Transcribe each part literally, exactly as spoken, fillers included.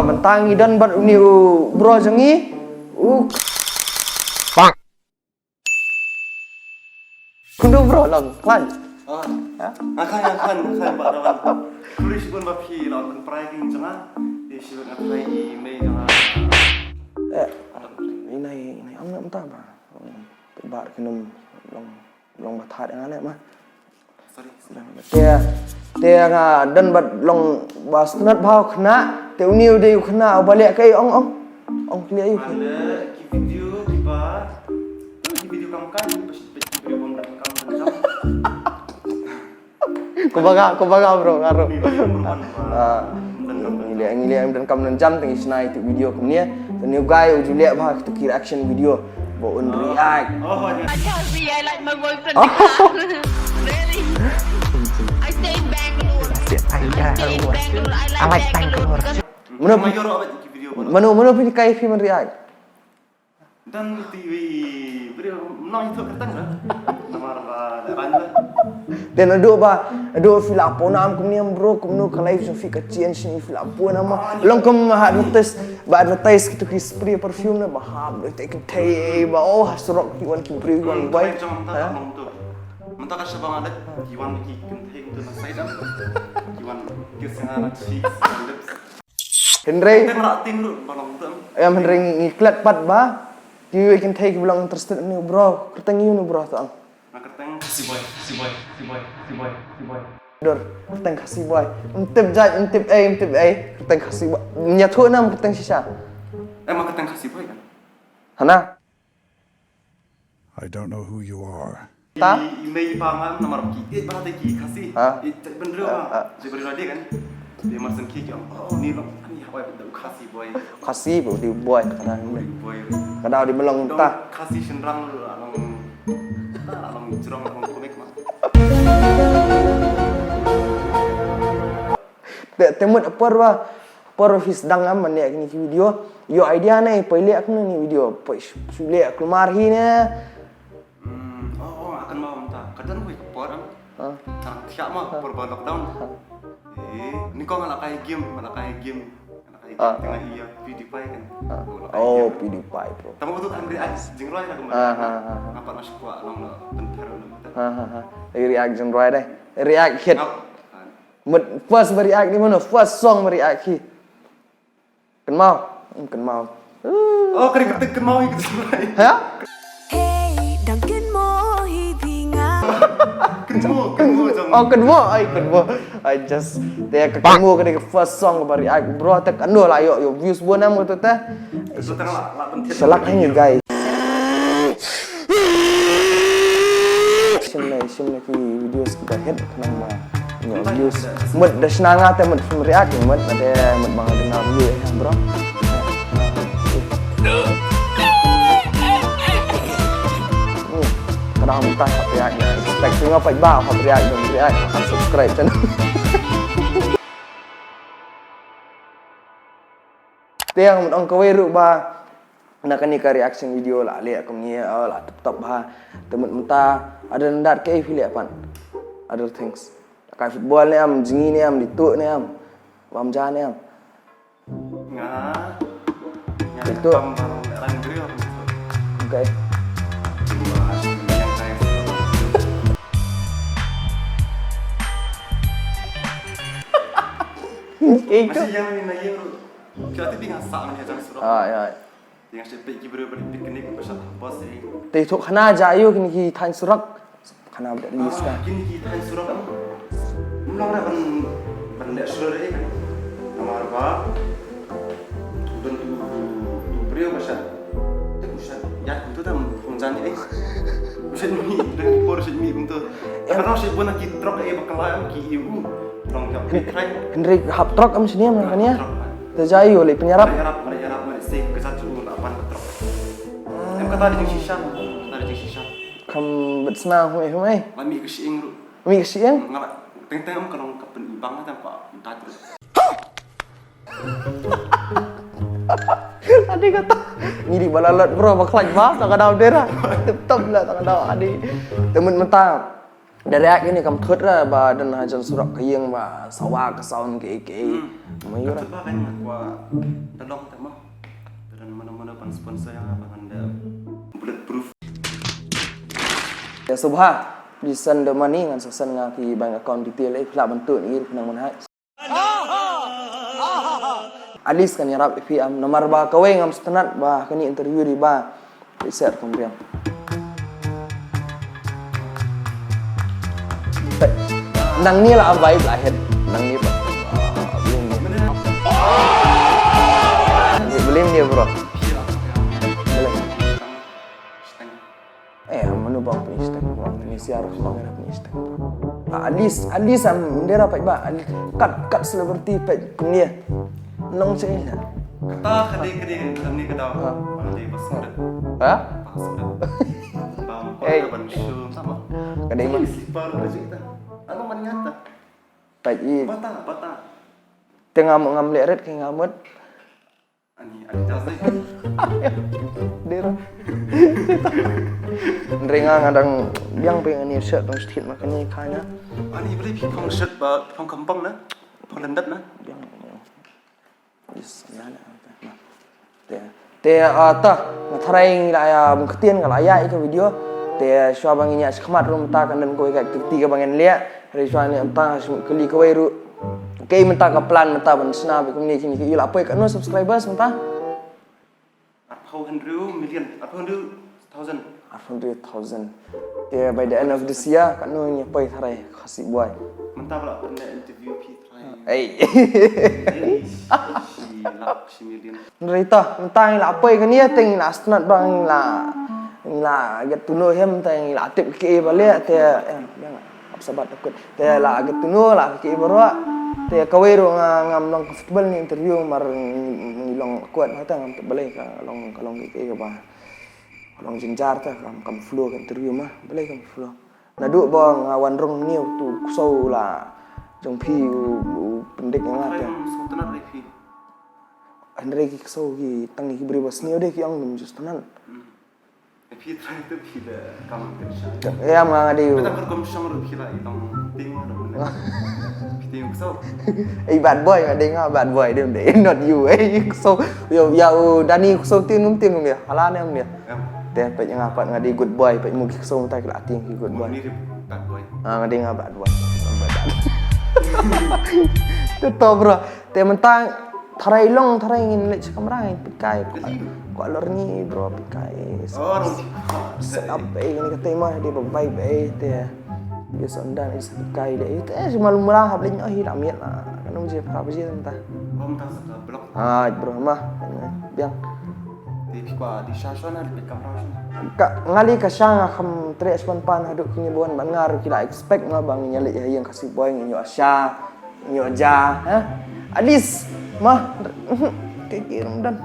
Mynta ngi don bad une u bro jong ngi. U. Kumno bro, long khlaiñ? Ah. Ha? Ah, khlaiñ, ah, khlaiñ, khlaiñ, ba da wan. Khublei shibun ba phi la wan pynpra ïa ki jong nga. Te shibun nga khlaiñ i mei jong nga. Eh, i nai, i nai, ong na mynta ba. Ba ki num long, long ba thad nga leh ma. Sorry. Te, te nga don bad long ba sngewtynnat bha u khynnah, te une u dei u khynnah uba leh kaei ong, ong. Ong ki leh aïu. Nga leh ki video kiba, ki video kam kam, ki ba shit peit ki video bym kam kam. Khublei, khublei bro, nga ruh. Ni video bym kam. Ah. Ngi leh, ngi leh em donkam nonjam tang i shna ïa tu video kumne. Te une u guy u ju leh bha tu ki reaction video. Ba un react. Oh, oh, yeah. I tell me I like my boyfriend because really. I stay in Bangalore. I stay in Bangalore. I like Bangalore because Mano, mano phi kai phi ban react? Dan ti wi bri mano itu kertang dah. Namar ba ran dah. Te naduh ba, naduh phi la pun nam kumne em bro, kumno ka life jong phi ka change ne phi la pun nam. Long kum ha advertise, ba advertise kitu ki spray perfume na ba hap, te kynthei ba oh ha surok ki wan ki briew ki wan bai. Mynta ka shaba nga leit ki wan ki kynthei tu na side am. Ki wan kiss nga na cheeks, na lips. Hynrei. Teng rak ting ruh ba long tu. Em hynrei ngi klet pat ba. Ki wei kynthei ki ba long interested ne bro. Kyrteng ïa u ne bro tu. Nga kyrteng Khasi boy, Khasi boy, Khasi boy, Khasi boy, Khasi boy. Dur, kyrteng Khasi boy. Em tip jait, em tip ei, em tip ei. Kyrteng Khasi boy. Ïathuh nam kyrteng shisha. Em nga kyrteng Khasi boy kan. Hana? I don't know who you are. Ta? I, i mei i pa nga namar ki ïeit bha te ki Khasi. Ha? I chat bynriew ha. Ha, ha. Chat bynriew dia kan. Dia mar sngewthuh ki ong, oh, ni long, ni hawai bynta u Khasi boy. Khasi boy, di boy, kadang. Boy, boy. Kadang di melong ta. Khasi shynrang ruh long. Ta long jrong long komik ma. Te, te mut por ba, por ba phi sdang am ban leh kine ki video. Ïoh idea ne, poi leh kumne kine ki video, poi shu, shu leh kulmar hi ne. Hmm, oh, oh, nga kynmaw mynta. Ka don kawei ka por am. Ha. Tang thiah ma, por ba lockdown. Ha. Eh, ni ko nga la kai game, nga la kai game. Nga la kai game, ah, tengah iya PewDiePie kan. Ah. Oh, la kai game. PewDiePie, bro. Tang utu kan react jingrwai na kemari. Ah, ah, ah, ah. Nga pat nga shu kwah long na pynpher na mynta. Ah, ah, ah. React jingrwai dei. React hit. Ngap. Mut first ba react ni mano, first song ba react hi. Kynmaw, hmm, kynmaw. Oh, ka dei kyrteng kynmaw hi kata. Ha? Hey, dang kynmaw hi phi nga. Kynmaw, kynmaw jong. Oh, kynmaw, ai kynmaw. I just, te ka kynmaw ka dei ka first song ba react bro te ka ndo la ïoh, ïoh views bun nam kata te. Shalak hangne guys. Shim ne, shim ne ki videos kiba hit khnang ba ïoh views. Mut da shna nga te mut phim react mut na te mut ba nga duna view eh bro. Ka dang mynta hap react nga expect nga pat ba hap react dang react hap subscribe channel. Te nga mut ong kawei ruh ba Na kane ka reaction video la leh kumne, oh, la tip top bha. Te mut mynta other than that kaei phi leh pat? Other things. Kai football ne em, jngi ne em, lituh ne em, bam ja ne em. Nga. Nga lituh. Kam bang ran grill. Okay. Masih yang ni na yang. Kira tu bingung sa ni jang surau. Ah, ya. Ïa nga shu peit ki briew ba picnic ba sha bus eh. Te ïathuh khana ja ïa u kine ki thaiñ surok. Khana ba da list ka. Ah, kine ki thaiñ surok. Mlong da ban, ban leh shlur eh. Namar ba ban tu, tu briew ba sha. Te u sha ïaid kumta tam phong jan eh. U sha mih, da ki por sha mih kumta. Ka nong sha bun ki trok eh ba ka la em ki ïa u. Nong ka picnic. Hynrei hap trok em shane em kane. Hap trok. Te ja ïa u leh pynïarap. Pynïarap, pynïarap, pynïarap, seh ka jait u la pan ka trok. Em kata dei jingshisha, kata dei jingshisha. Kham bit sna humai humai. La mih ka shyieng ruh. Mih ka shyieng? Nga la teng teng em ka long ka pynibang kata ka tat ruh. Ade kata. Ngi dei ba la lot bro ba khlaiñ ba, ta ka daw dera. Tip top la ta ka daw ade. Te mut mynta. Direct ini kam thut ra ba don ha jan surok ka ïing ba sawa ka sound ke ke. Hmm. Ma ïura. Ba kan kwa da long ta ma. Dan mana-mana ban sponsor yang apa kan da bulletproof. Ya subha, di send the money ngan sa send nga ki bank account detail eh phi lah bantu ni khnang man hai. At least kan ïarap ïa phi am namar ba kawei ngam sngewtynnat ba kani interview ri ba. Set kum biang. Nang ni la vibe la head. Nang ni ba. Believe me bro. Believe. Eh, manu bang pun Instagram bang ni siar bang era pun Instagram. Ah, at least, at least am ndera pa ba. Kat kat celebrity pa kumne. Nong cai la. Kata kade kade kade kade. Ha? Kade basur. Ha? Basur. Bang kau ban show sama. Kade ma. Slipper kade kita. Anu man nyata. Pa i. Bata bata. Tengah ngam leret ke ngamut. Ani, ani jas deh. Dera. Ndrei nga nga dang biang peng ani shirt dang sthit ma kane kane. Ani beli pi phong shirt ba phong kampong na. Phong lendat na. Biang. Yes, na na. Te te ah, ta nga tharai ngi la ya bung ktien nga la ya ika video. Te shwa bang ngi nya shkhmat rum ta kan den ko ka kti ka bang en lia. Re shwa ni anta shkli ka wai ru. Kei mynta ka plan mynta ban shna ba kumne kine ki ïa la poi katno subscribers mynta? Arphew hynriew million, arphew hynriew thousand. Arphew hynriew thousand. Te by the end of this year katno ngi poi tharai Khasi Boi? Mynta ba la pynleh interview phi tharai. Ei. Ei, shi lak shi million. Nrita, mynta ngi la poi kane te ngi la sngewtynnat ba ngi la, ngi la get to know him te ngi la tip ki ba leh te, eh, biang. Ap sabat takut. Te la get to know la ki baroh. Te kawei ruh nga ngam long comfortable ni interview mar ngi long awkward hata ngam tip balei ka long ka long ki ba long jynjar ta kam kam flow ka interview ma balei kam flow. Naduh ba nga wan rung ni tu ksew la jong phi u, u pyndik nga te. Hynrei ki ksew ki tang ki briew ba sniew de ki ong ngam just nan. Phi trai tu phi da kam kan shang. Em nga nga dei u. Beta kar kom shang ru phi la i tong ting ru. Phi ting so. Ei bad boy nga dei nga bad boy dei dei not you ei so. Yo ya u Dani so ting num ting num ya. Hala ne um ya. Em. Te pet nga pat nga dei good boy pet mu ki so tai la ting ki good boy. Ni bad boy. Ah nga dei nga bad boy. Te to bro. Te mynta tharai long tharai ngin leit sha kamra ngin pynkai. Kwah lor ni bro pynkai. Set up eh ngin kata mah dei ba vibe eh te. Dia sondan is pynkai dei. Te sima lumra hap leit nyoh hi la miet la. Kan um je pra baje mynta. Bom ta sa blok. Ah bro mah. Biang. Te phi kwah di sha shon ha di kamra shon. Ka ngali ka sha nga kham treh shpon pan haduh kini bon ban ngar ki la expect nga ba ngin ïa leit ha ïing Khasi Boi ngin ïoh sha. Nyo ja, ha? At least, ma, ke ke rum dan.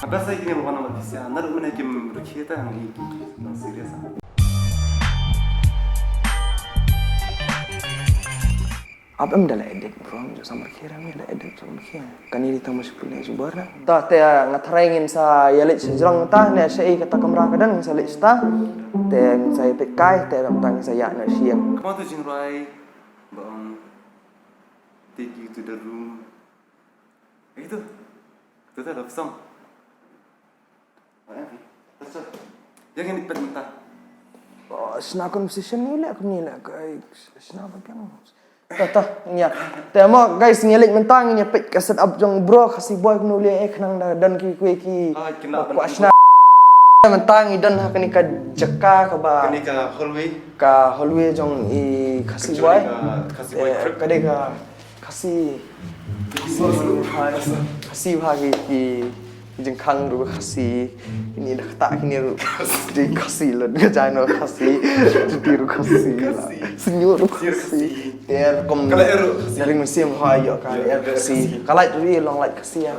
Abas ai kini ruwan amat sia, nar mana kim rukhi ta ngi ki serious. Ap em da la edit bro, jo samar kira mi da edit samar kira. Kani di tama sipul ne jubar na. Ta te nga tharai ngin sa ïa leit sha jrong ta ne sha ei kata kamra ka dang ngin sa leit ta. Te ngin sa ïa peit kai te dang tang ngin sa ïa na shiang. Kama tu jingrwai ba ong take you to the room. Itu. Tu tu love song. Yang ini pet mentah. Oh, sna conversation ni leh kum ni leh kai sna ba biang. Tah tah nya. Te mo guys ngi leh mentang ngi pet ka set up jong bro Khasi Boi kumno leh eh khnang da dan ki kwe ki. Kwah sna mentang ngi dan ha kani ka jaka ka ba kani ka hallway ka hallway jong i Khasi Boi. Ka dei ka Khasi. Khasi bha ki ki jingkhang ruh Khasi. Ini dah ketak kini ruh. Di Khasi lon ka jano Khasi. Di ruh Khasi. Senyum ruh Khasi. Ter kom. Dari musim ha yo ka er Khasi. Kalai tu long lai Khasi ya.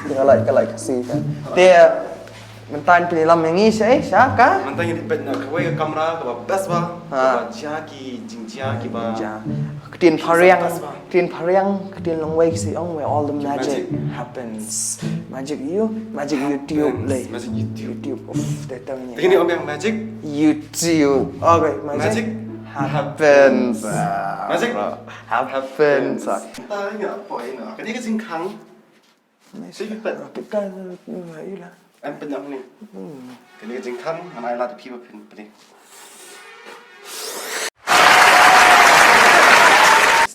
Kalai kalai Khasi kan. Ter Mynta pynlong ïa ngi sha eh sha ka. Mynta ngi dei peit na kawei ka kamra kaba best ba. Ha. Kaba jia ki jingjia kiba. Jia. Ka Ktien Phariang, ktien Phariang, ktien Longwei ki sa ong where all the magic happens. Magic you, magic YouTube lei. Magic YouTube. YouTube. Uff, te tang ni. Te kine ong biang magic. YouTube. Okay, magic happens. Magic happens. Tang ni apa ini? Kane ka jingkhang. Nice. Peit ka, peit ka, ïa la. Em peit ïa ni. Hmm. Kane ka jingkhang, ngan ai lad ïa phi ba phin peit.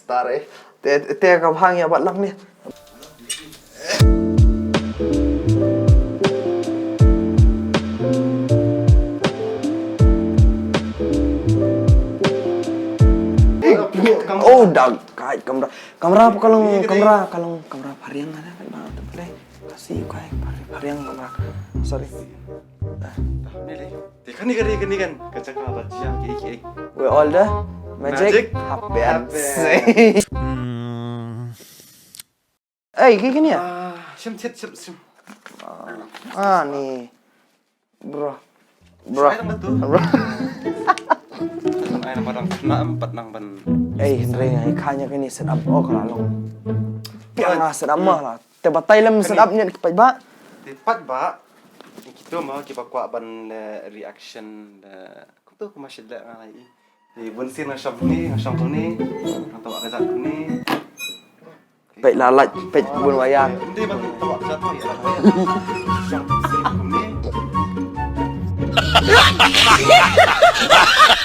Star eh. Te, te ka bhang ïa bad lang ni. Oh, dang kai kamra. Kamra pa ka long, kamra, ka long, kamra Phariang ada, kan, bang, tu play. Kasi, kai, Phari-, Phariang kamra. Sorry. Ah. Dah, ni leh. Te kane, kane, kane kan. Ka jaka ba jia, ki, ki. Where all the magic happens. Happens. Hmm. Eh, ki, kine ïa? Ah, shim, shim, shim, shim. Ah, ni. Bro. Bro. Ai, nang tu. Bro. Ai, nang barang kena em pat nang ban. Eh, hynrei ngai kha ïa kane set up, oh, ka la long. Pia nga set up ma la. Te batai lem set up ñiat ki paidbah. Te paidbah. Ni kito ma kiba kwah ban leh reaction, leh. Kumto kumba shu leh nga lai. Te bun sien nga shong kumne, nga shong kumne. Nga tawak ka jat kumne. Peit la lait, peit bun wayar. Kumne ban tawak ka jat, peit la wayar. Shong kumne.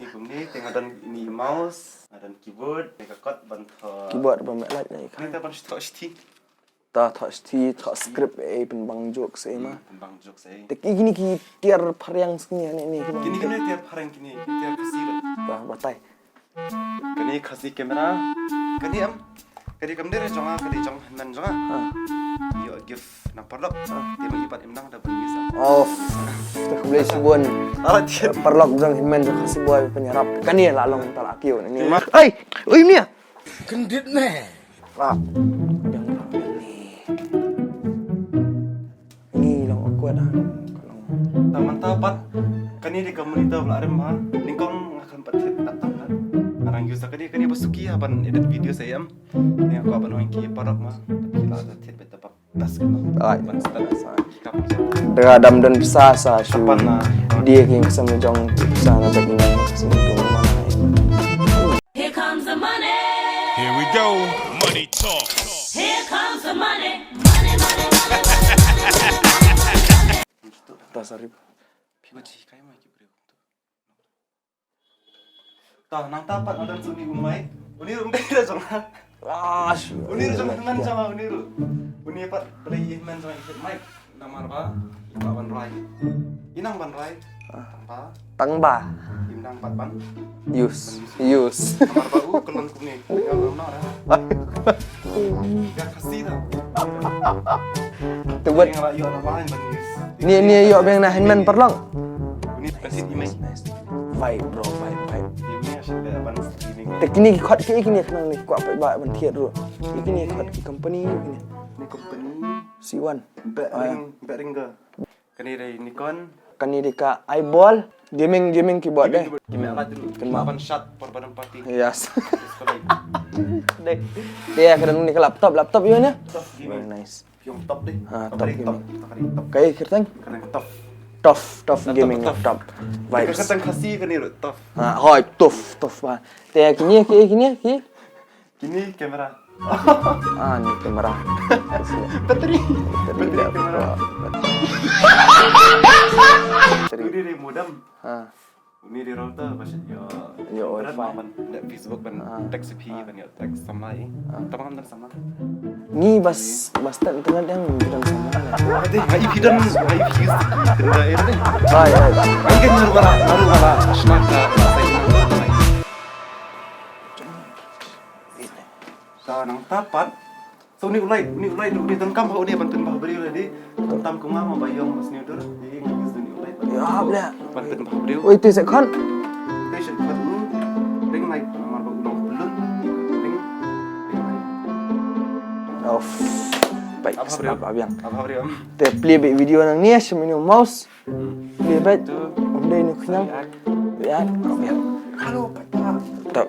Kumne, te nga don ni mouse, nga don keyboard, te ka kot ban thoh. Keyboard ban meh lait na ka. Kumne te ban thoh shithi. Ta thoh shithi, thoh script, eh, pynbang jokes, eh, ma. Hmm, pynbang jokes, eh. Te ki, kine ki tiar Phariang kine, ne, ne, kine. Kine, kine tiar Phariang kine, kine tiar Khasi lut. Ta batai. Kane Khasi camera. Kane em. Kane kam dei re jong nga, kane jong hynmen jong nga. Ha. Ïoh gift na paralok. Ha. Te ma i pat im nang da ban use. Oh. Te khublei shibun. Ah, tiar. Paralok jong hynmen jong Khasi boy pynïarap. Kane la long ta la kiew ne ma. Ai, ui mia. Kyndit ne. Ah. Biang, biang, biang ni. Ni long awkward ah. Ka long. Tang mynta pat kane dei ka monitor ba la rim ha. Nyngkong nga khlem pat thied laptop na. Nga dang use kane, kane ba suki ha ban edit video sa ïam. Nga kwah ban ong ki paralok ma. Ki la da thied beit ba best ka long. Ai. Ban start sa ki kam ki jam. Da dam don pisa sa shu. Kapan na. Dei ki ksem jong pisa na bad ni ksem jong mana. Here comes the money. Here we go. Money talk. Here comes the money. Money, money, money, money, money. Ta sarip. Phi ba ji kai mai ki briew. Ta nangta pat nga don sa uni u mic. Uni ruh um dei da jong nga. Ah, sh-, uni ruh jong hynmen jong nga, uni ruh. Uni pat balei i hynmen jong nga i thied mic. Namar ba i kwah ban rai. I nang ban rai. Ah. Tang ba. Tang ba. Im nang pat ban. Use. Use. Namar ba u ka long kumne. Nga long noh da. Nga Khasi da. Te wat. Nga la ïoh na line ban use. Ni, ni ïoh biang na hynmen paralok. Uni ban thied i mic. Nice, nice. Vibe, bro, vibe, vibe. Uni nga shu leh ban streaming. Te kine ki khot ki, kine ki nang ni kwah paidbah ban thied ruh. Kine ki khot ki company kine. Ni company. C one. Bering, Behringer. Kane dei Nikon. Kane dei ka Eyeball gaming, gaming keyboard dei. Gaming keyboard. Kynmaw ban shot for birthday party. Yes. Dei. Dei ka don ni ka laptop, laptop ïa ne. Laptop gaming. Very nice. Phi ong top dei. Ah, top gaming. Top. Kai kyrteng? Kyrteng top. Top, top gaming, top. Vibes. Kyrteng Khasi kane ruh top. Ah, hoi, top, top ba. Te kine ki, kine ki. Kine kamera. Ah, ni kamera. Battery. Battery kamera. Battery. Uni dei modem. Ha. Uni dei router ba shu ïoh. Ïoh internet wifi. Ban leh Facebook ban text phi ban ïoh text samla i. Tang ba ngam don samla. Ngi bas, bas internet yang don samla. Dei, ngi phi don, ngi phi use internet dei. Bye, bye. Ngi kan ngar wala, ngar wala. Shna ka. Sa nangta pat. So uni u light, uni u light, uni donkam ha uni ban pynbha briew lei. Tam kum nga ma ba ïong ma sniew dur. Ïa nga use uni u light. Ïa, bleh. Ban pynbha briew. Oi, te se khon. Te se khon u. Ring light, namar ba u long pylun. Ring. Ring light. Off. Bai, snap abiang. Apa briew? Te play back video nang ni, shim uni u mouse. Ni bet. Ym dei ni khñiang. React. React. Hello, papa. Tau.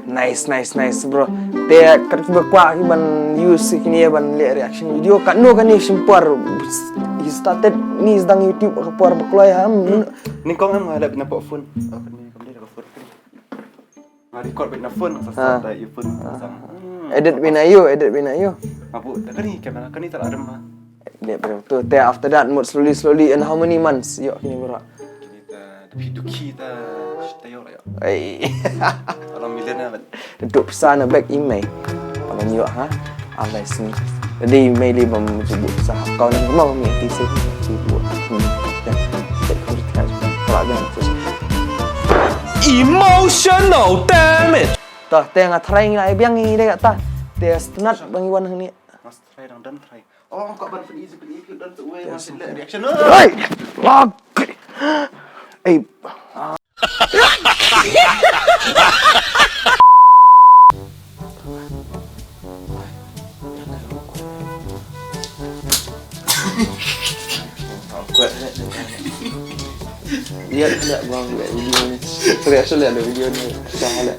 Nice, nice, nice, bro. Te kat ba kwah ki ban use kine ban leh reaction video, katno kane shim por? He started ni sdang YouTube ka por ba kloi ha. Hmm. Nyngkong em nga leh beit na phone. Oh, kane kam dei ka phone. Nga record beit na phone, sa Ah. sa da ïa phone. Ah. Sa. Hmm. Edit beit na ïa u, edit beit na ïa u. Nga buh kane kamera, kane ta la dam ma. Edit beit tu. Te after that mut slowly slowly, in how many months ïoh kine bro? Kine ta da phi dukhi ta, ta ïoh la ïoh. Ai. Alang million na ban. Duk pisa na bank i mei. Alang ïoh ha. Alai sini. Jadi mei li bam jubuk sa account ni ma mi ti se jubuk. Hmm. Ya. Cek kau di tengah. Kalau dia tu. Emotional damage. Tah, te nga try ngi lai biang ngi dei kata. Te stnat bang iwan ni. Mas try dang dan try. Oh, kau ban pun easy pun easy dan tu weh. Mas le reaction. Hei! Wah! Ei. Awkward. Lihat, lihat bang, lihat video ni. Reaction lihat video ni. Dah lihat.